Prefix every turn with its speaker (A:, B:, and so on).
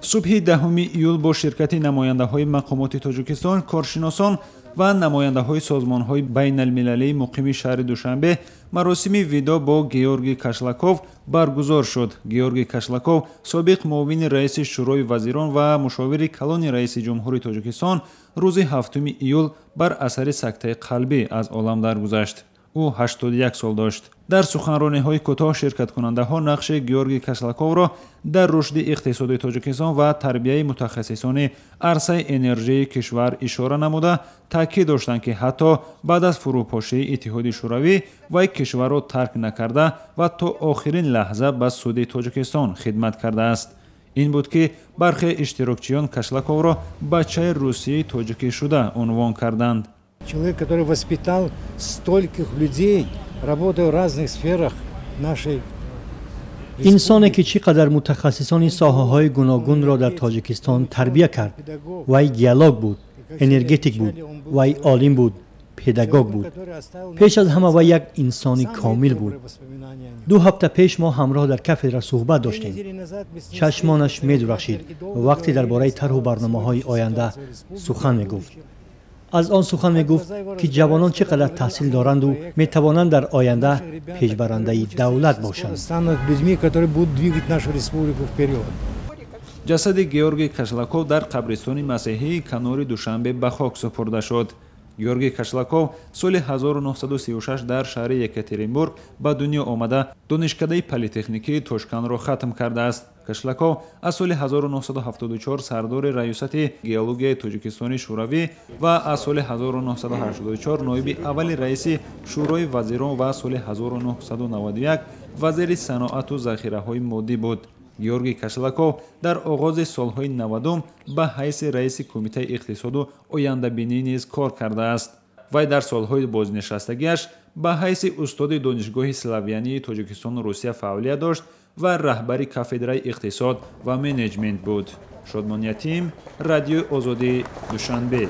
A: Субҳи 10 июл бо ширкати намояндаҳои мақомоти Тоҷикистон, коршиносон ва намояндаҳои созмонҳои байналмилалии муқими шаҳри Душанбе маросими видо бо Георгий Кашлаков баргузор шуд. Георгий Кашлаков, собиқ муовини раиси Шӯрои вазирон ва мушовири калони раиси ҷумҳури Тоҷикистон, рӯзи 7 июл бар асари сактаи қалбӣ аз олам даргузашт. Ӯ 81 сол дошт. Дар суханрониҳои кӯтоҳ ширкаткунандаҳо нақши Георгий Кашлаковро дар рушди иқтисоди Тоҷикистон ва тарбияи мутахассисони арсаи энержии кишвар ишора намуда, таъкид доштанд, ки ҳатто баъд аз фурӯпошии Иттиҳоди Шӯравӣ вай кишварро тарк накарда ва то охирин лаҳза ба суди Тоҷикистон хидмат кардааст. Ин буд, ки бархе иштирокчиён Кашлаковро бачаи русии тоҷикӣ шуда унвон карданд.
B: Человек, который воспитал стольких людей, работая в разных сферах нашей
C: Инсоне, ки чӣ қадар мутахассисони соҳаҳои гуногунро дар Тоҷикистон тарбия кард. Вай геолог буд, энергетик буд, вай олим буд, педагог буд. Пеш аз ҳама вай як инсони комил буд. 2 ҳафта пеш мо ҳамроҳ дар кафедра суҳбат доштем. Чашмонаш медурахшид, вақте дар бораи тарҳу барномаҳои оянда сухан мегуфт. Аз он сухан мегуфт, ки ҷавонон чӣ қадар таҳсил доранду метавонанд дар оянда пешбарандаи давлат бошанд.
B: Станут людьми, которые будут двигать нашу республику вперед.
A: Ҷасади Георгий Кашлаков дар қабристони масеҳии канори Душанбе ба хок супурда шуд. Георгий Кашлаков соли 1936 дар шаҳри Екатеринбург ба дунё омада, Донишкадаи политехникии Тошканро хатм кардааст. Кашлаков аз соли 1974 сардори Раёсати геологияи Тоҷикистони Шӯравӣ ва аз соли 1984 ноиби аввали раиси Шӯрои вазирон ва соли 1991 вазири саноату захираҳои моддӣ буд. Георгий Кашлаков дар оғози солҳои 90-ум ба ҳайси раиси Кумитаи иқтисоду ояндабинӣ низ кор кардааст. Вай дар солҳои бознишастагиаш ба ҳайси устоди Донишгоҳи славянии Тоҷикистону Русия фаъолият дошт ва раҳбари кафедраи иқтисод ва менеҷмент буд. Шодмон Ятим, Радиои Озодӣ, Душанбе.